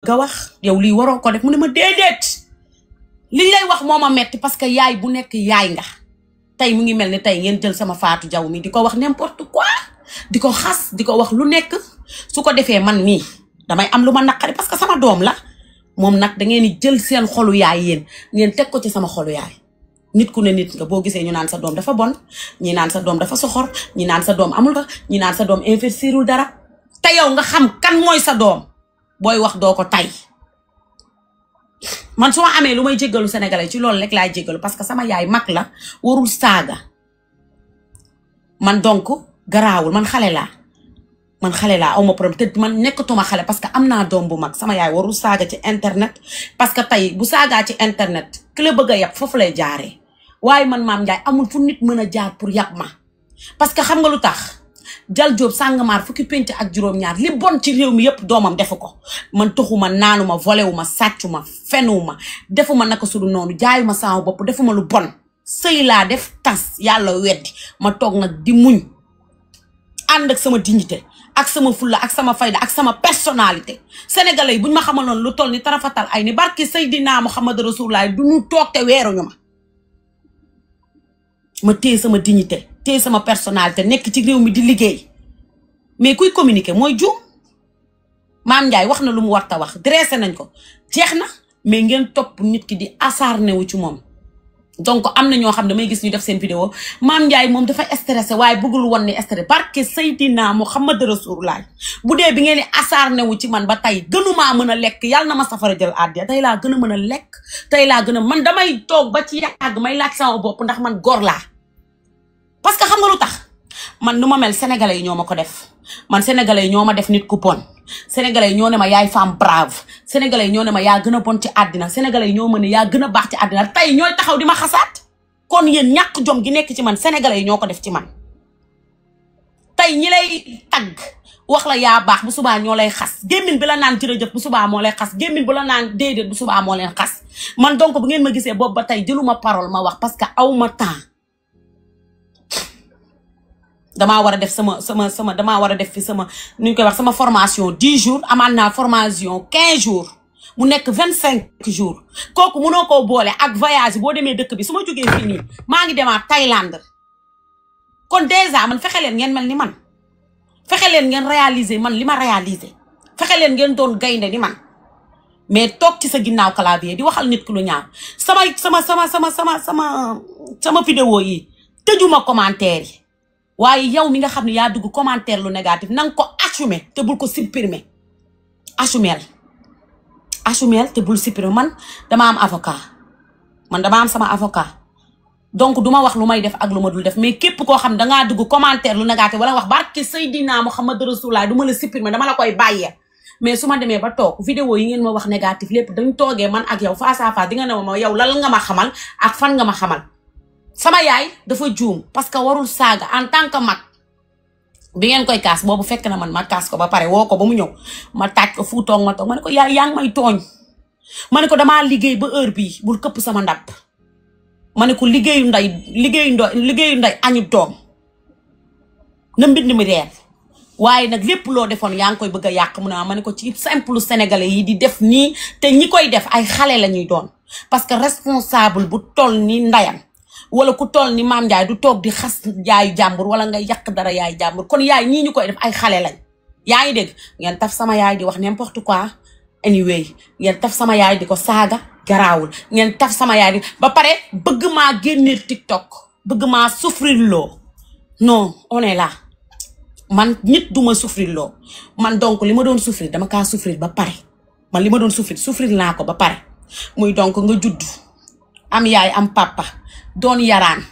nga wax yow lii waroo ko def mu ne ma déedéet li lay wax moo ma metti parce que yaay bu nekk yaay nga tey mu ngi mel ni tey ngeen jël sama Fatou Diaw mi di ko wax n'importe quoi di ko xas di ko wax lu nekk su ko defee man mii damay am lu ma naqari parce que sama doom la moom nag da ngeen di jël seen xolu yaay yéen ngeen teg ko ci sama xolu yaay nit ku ne nit nga boo gisee ñu naan sa doom dafa bon ñi naan sa doom dafa soxor ñi naan sa doom amul ka ñi naan sa doom investirul dara te yow nga xam kan mooy sa doom booy wax doo ko tay man su ma amee lu may jéggalu sénégalais ci loolu rek laay jéggalu parce que sama yaay mag la warul saaga man donc garaawul man xale laa aw ma problème te man nekkatuma xale parce que am naa doom bu mag sama yaay warul saaga ci internet parce que tey bu saagaa ci internet ki la bëgg a yab foofu lay jaaree waaye man Mame Ndiaye amul fu nit mën a jaar pour yab ma parce que xam nga lu tax Jal Joob Sàngamaar fukki pénc ak juróom-ñaar li bon ci réew mi yëpp doomam defu ko man toxuma naanuma volewuma sàccuma fenuwuma defuma naka sudu noonu jaayuma sama bopp defuma lu bon sëy laa def tas yàlla weddi ma toog nag di muñ ànd ak sama dignité ak sama fulla ak sama fayda ak sama personnalité sénégalais yi buñ ma xamaloon lu toll ni tarafatal ay ni barki Seydina Muhammad Rasulullah du ñu toog te weeruñu ma téye sama dignité téye sama personnalité nekk ci réew mi di liggéey mais kuy communiquer mooy juum Mame Ndiaye wax na lu mu warta wax dressé nañ ko jeex na mais ngeen topp nit ki di acharné wu ci moom donc am na ñoo xam damay gis ñu def seen vidéo Mame Ndiaye moom dafa stressé waaye bëggul woon ni stressé barke Seydina Muhammad Rasulullah bu dee bi ngeen di acharné wu ci man ba tey gënumaa mën a lekk yàlla na ma safara jël àddiya tey laa gën a mën a lekk tey laa gën a man damay toog ba ci yàgg may laaj sama bopp ndax man góor laa parce que xam nga lu tax man nu ma mel sénégalais yi ñoo ma ko def man sénégalais yi ñoo ma def nit ku bon sénégalais yi ñoo ne ma yaay femme brave sénégalais yi ñoo ne ma yaa gën a bon ci àddina sénégalais yi ñoo ma ne yaa gën a baax ci àddina tey ñooy taxaw di ma xasaat kon yéen ñàkk jom gi nekk ci man sénégalais yi ñoo ko def ci man tey ñi lay tagg wax la yaa baax bu subaa ñoo lay xas gémmin bi la naan jërëjëf bu subaa moo lay xas gémmin bu la naan déedéet bu subaa moo leen xas man donc bu ngeen ma gisee boobu ba tey jëluma parole ma wax parce que aw ma temps damaa war a def damaa war a def fi sama nu ñu koy wax sama formation 10 jours amaat naa formation 15 jours mu nekk 25 jours kooku mënoo koo boole ak voyage boo demee dëkk bi su ma jógee fii nii maa ngi demaat Thaïlande kon déjà man fexe leen ngeen mel ni man fexe leen ngeen réaliser man li ma réaliser fexe leen ngeen doon gaynde ni man mais toog ci sa ginnaaw clavier di waxal nit ku lu ñaaw sama vidéo yi tëjuma commentaire yi waaye yow mi nga xam ne yaa dugg commentaire lu négatif na nga ko assumer te bul ko supprimer assumer te bul supprimer man dama am avocat man dama am sama avocat donc duma wax lu may def ak lu ma dul def mais képp koo xam dangaa dugg commentaire lu négatif wala wax barke Seydina Muhammad Rasulullah du ma la supprimer dama la koy bàyyee mais su ma demee ba toog vidéo yi ngeen ma wax négatif lépp dañ toogee man ak yow face à face di nga ne ma yow lan nga ma xamal ak fan nga ma xamal sama yaay dafa juum parce que warul saaga en tant que mag bi ngeen koy kaas boobu fekk na man ma kaas ko ba pare woo ko ba mu ñëw ma taaj ko fu toog ma toog ma ne ko yaay yaa ngi may tooñ ma ne ko damaa liggéey ba heure bii bul këpp sama ndab ma ne ko liggéeyu nday añu doom na mbind mi reer waaye nag lépp loo defoon yaa ngi koy bëgg a yàq mu ne ma ne ko ci simple sénégalais yi di def nii te ñi koy def ay xale la ñuy doon parce que responsable bu toll ni ndayam wala ku toll ni Mame Ndiaye du toog di xas yaayu jàmbur wala nga yàq dara yaayu jàmbur kon yaay ñii ñu koy def ay xale lañ yaa ngi dégg ngeen taf sama yaay di wax n'importe quoi anyway ngeen taf sama yaay di ko saaga garaawul ngeen taf sama yaay di ba pare bëgg maa génnee TikTok bëgg maa souffrir loo non on est là man nit du ma souffrir loo man donc li ma doon souffrir dama kaa souffrir ba pare man li ma doon souffrir naa ko ba pare muy donc nga judd am yaay am papa doon yaraan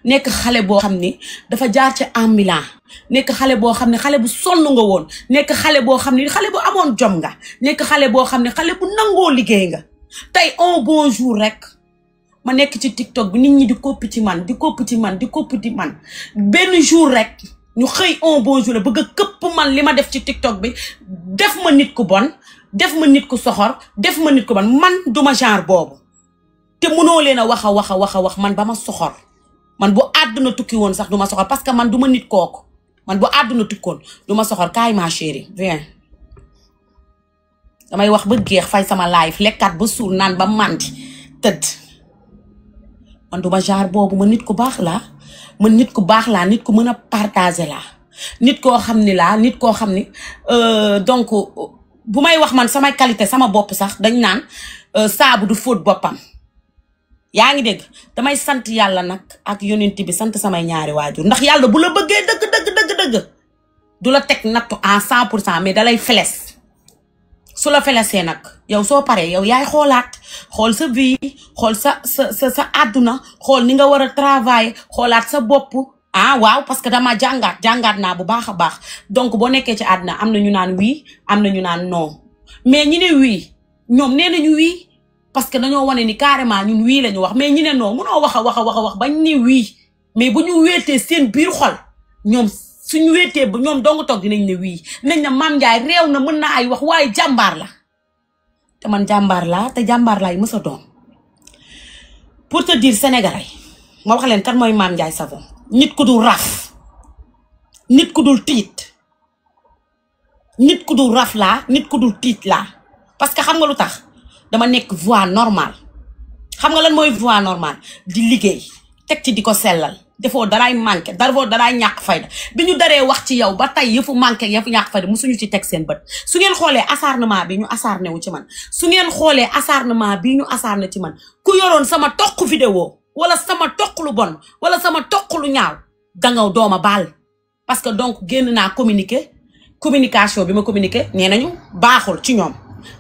nekk xale boo xam ni dafa jaar ci ambulant nekk xale boo xam ne xale bu sonn nga woon nekk xale boo xam ne xale bu amoon jom nga nekk xale boo xam ne xale bu nangoo liggéey nga tey un bon jour rek ma nekk ci TikTok bi nit ñi di koppi ci man benn jour rek ñu xëy un bon jour la bëgg a këpp man li ma def ci TikTok bi def ma nit ku bon def ma nit ku soxor def ma nit ku bon man duma genre boobu te mënoo leen a wax man ba ma soxor man bu àdduna tukki woon sax du ma soxor parce que man du ma nit kooku man bu àdduna tukkoon du ma soxor kaay ma chérie viens damay wax ba geex fay sama live lekkat ba suur naan ba màndi tëdd man duma genre boobu ma nit ku baax laa man nit ku baax laa nit ku mën a partager laa nit koo xam ni laa nit koo xam ni donc bu may wax man samay qualité sama bopp sax dañ naan saabu du fóot boppam yaa ngi dégg damay sant yàlla nag ak yonent bi sant samay ñaari waajur ndax yàlla bu la bëggee dëgg du la teg nattu à 100% mais dalay feles su la felesee nag yow soo paree yow yaay xoolaat xool sa vie xool sa àdduna xool ni nga war a travailler xoolaat sa bopp waaw parce que dama jàngaat naa bu baax a baax donc boo nekkee ci àdduna am na ñu naan oui am na ñu naan non mais ñi ne oui ñoom nee nañu oui parce que dañoo wane ni carrément ñun wii la ñu wax mais ñi ne non munoo wax bañ ni wii mais bu ñu wéetee seen biir xol ñoom suñu wéetee ba ñoom dong toog dinañ ne wii nañ na Mame Ndiaye réew na mën na ay wax waaye jàmbaar la te man jàmbaar laa te jàmbaar laay mës a doon pour te dire sénégalais ma wax leen kan mooy Mame Ndiaye Savon nit ku dul raf nit ku dul tiit nit ku dul raf laa nit ku dul tiit laa parce que xam nga lu tax dama nekk voie normale xam nga lan mooy voie normale di liggéey teg ci di ko sellal defoo daraay manqué defoo daraay ñàkk fayda bi ñu daree wax ci yow ba tey yëfu manqué yëfu ñàkk fayda musuñu ci teg seen bët su ngeen xoolee acharnement bi ñu acharné wu ci man su ngeen xoolee acharnement bi ñu acharné ci man ku yoroon sama toq vidéo wala sama toq lu bon wala sama toq lu ñaaw danga dooma baal parce que donc génn naa communication bi ma communiqué nee nañu baaxul ci ñoom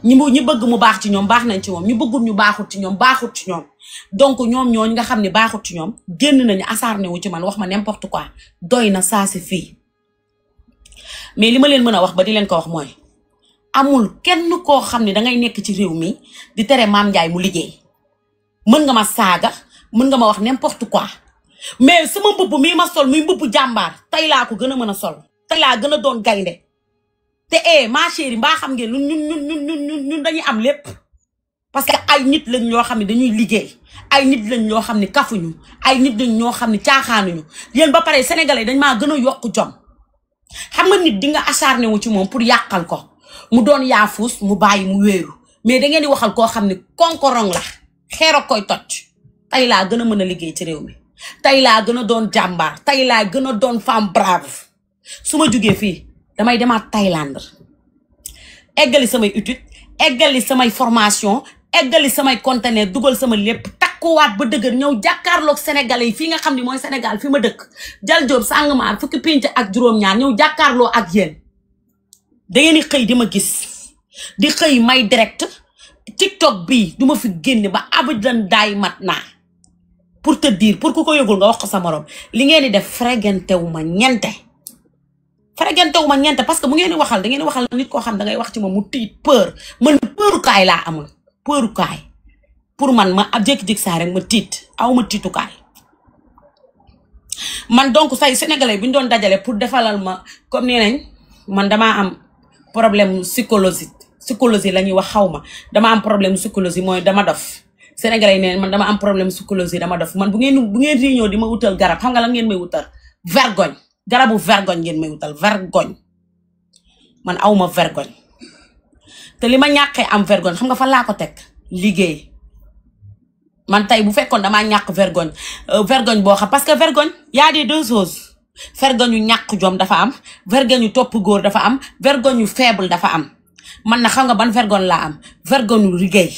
ñi bëgg mu baax ci ñoom baax nañ ci moom ñu bëggul ñu baaxul ci ñoom baaxul ci ñoom donc ñoom ñooñu nga xam ne baaxul ci ñoom génn nañu acharné wu ci man wax ma n'importe quoi doy na saa si fii mais li ma leen mën a wax ba di leen ko wax mooy amul kenn koo xam ne dangay nekk ci réew mi di tere Mame Ndiaye mu liggéey mën nga ma saaga mën nga ma wax n'importe quoi mais sama mbubb mii ma sol muy mbubbu jàmbaar tey laa ko gën a mën a sol tey laa gën a doon gaynde te ma chérie mbaa xam ngeen ñun dañuy am lépp parce que ay nit lañ ñoo xam ne dañuy liggéey ay nit lañ ñoo xam ne kafuñu ay nit lañ ñoo xam ne caaxaanuñu yéen ba pare sénégalais dañ maa gën a yokk jom xam nga nit di nga acharné wu ci moom pour yàqal ko mu doon yaafuus mu bàyyi mu wéeru mais da ngeen di waxal koo xam ne konkorong la xeero koy toj tey laa gën a mën a liggéey ci réew mi tey laa gën a doon jàmbaar tey laa gën a doon femme brave su ma jugee fii damay demaat Thaïlande eggali samay étude eggali samay formation eggali samay conteneur dugal sama lépp takkuwaat ba dëgër ñëw jàkkaarloog sénégalais yi fii nga xam ne mooy Sénégal fi ma dëkk Jal Joob Sàngmaar fukki pinc ak juróom-ñaar ñëw jàkkaarloo ak yéen da ngeen di xëy di ma gis di xëy may direct TikTok bii du ma fi génn ba abadan daay mat naa pour te dire pour ku ko yëgul nga wax ko sa morom li ngeen di def frégentewu ma ñente frégentewu ma ñente parce que bu ngeen di waxal da ngeen di waxal nit koo xam da ngay wax ci moom mu tiit peur man peurukaay laa amul peurukaay pour man ma ab jékki-jékki saa rek ma tiit aw ma tiitukaay man donc say sénégalais bu ñu doon dajale pour defalal ma comme nee nañ man damaa am problème psychologie la ñuy wax xaw ma dama am problème psychologie mooy dama dof sénégalais yi neen man dama am problème psychologie dama dof man bu ngeen réunion di ma wutal garab xam nga lan ngeen may wutal vergogne garabu vergogne ngeen may wutal vergogne man awma vergogne te li ma ñàkkee am vergogne xam nga fan laa ko teg liggéey man tey bu fekkoon damaa ñàkk vergogne boo xam parce que vergogne y a des deux choses vergogne yu ñàkk jom dafa am vergogne yu topp góor dafa am vergogne yu faible dafa am man na xam nga ban vergogne laa am vergogne yu liggéey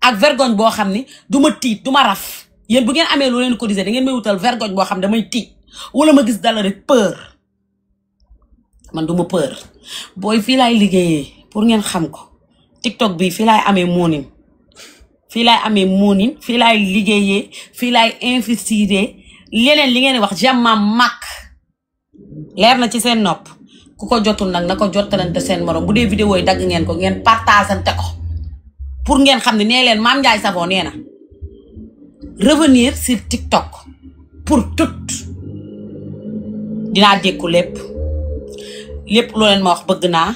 ak vergogne boo xam ni du ma tiit du ma raf yéen bu ngeen amee lu leen cotiser da ngeen may wutal vergogne boo xam damay tiit wala ma gis dala rek peur man du ma peur booy fii laay liggéeyee pour ngeen xam ko TikTok bi fii laay amee moonin fii laay liggéeyee fii laay investir leneen li ngeen di wax jamma mag leer na ci seen nopp ku ko jotul nag na ko jottalante seen morom bu dee vidéo yi dagg ngeen ko ngeen partagante ko pour ngeen xam ne nee leen Mame Ndiaye Savon nee na revenir sur TikTok pour tout dinaa dékku lépp loo leen ma wax bëgg naa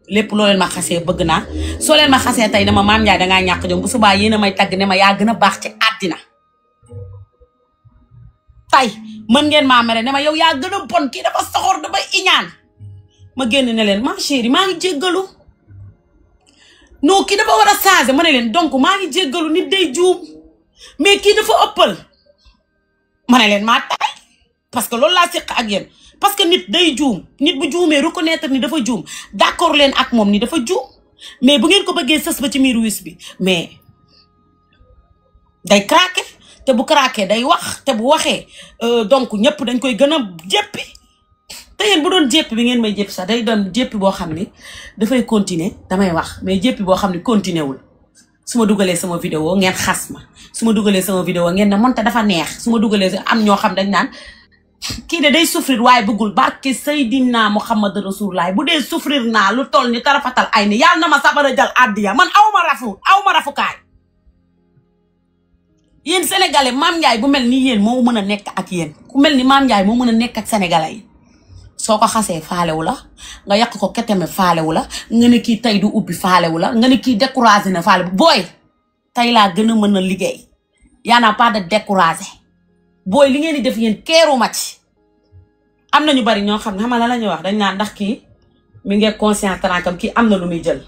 lépp loo leen ma xasee bëgg naa soo leen ma xasee tey dama Mame Ndiaye dangaa ñàkk jom bu subaa yéen a may tagg ne ma yaa gën a baax ci àddina tey mën ngeen maa mere ne ma yow yaa gën a bon kii dafa soxor dafa iñaan ma génn ne leen ma chérie maa ngi jéggalu non kii dafa war a changer ma ne leen donc maa ngi jéggalu nit day juum mais kii dafa ëppal ma ne leen maa tay parce que loolu laa séq ak yéen parce que nit day juum nit bu juumee reconnaître ni dafa juum d'accord leen ak moom ni dafa juum mais bu ngeen ko bëggee sës ba ci miir wis bi mais day craquer te bu craquer day wax te bu waxee donc ñëpp dañ koy gën a jéppi te yéen bu doon jéppi bi ngeen may jéppi sax day doon jéppi boo xam ni dafay continuer damay wax mais jéppi boo xam ni continuer wul su ma dugalee sama vidéo ngeen xas ma su ma dugalee sama vidéo ngeen ne monte dafa neex su ma dugalee am ñoo xam dañ naan kii de day souffrir waaye bëggul barke Seydina Muhammad Rasulullah bu dee souffrir naa lu toll ni tarafatal ay ni yàlla na ma sabara jal addiya man aw ma rafukaay yéen sénégalais Mame Ndiaye bu mel ni yéen moo mën a nekk ak yéen ku mel ni Mame Ndiaye moo mën a nekk ak sénégalais yi soo ko xasee faalewu la nga yàq ko keteme faalewu la nga ne kii tey du ubbi faalewu la nga ne kii découragé na faale booy tey laa gën a mën a liggéey yaa n'a pas de découragé booy li ngeen di def yéen keeru ma ci am na ñu bari ñoo xam ne xam nga la ñuy wax dañ naan ndax kii mi ngi conscient tranquille kii am na lu muy jël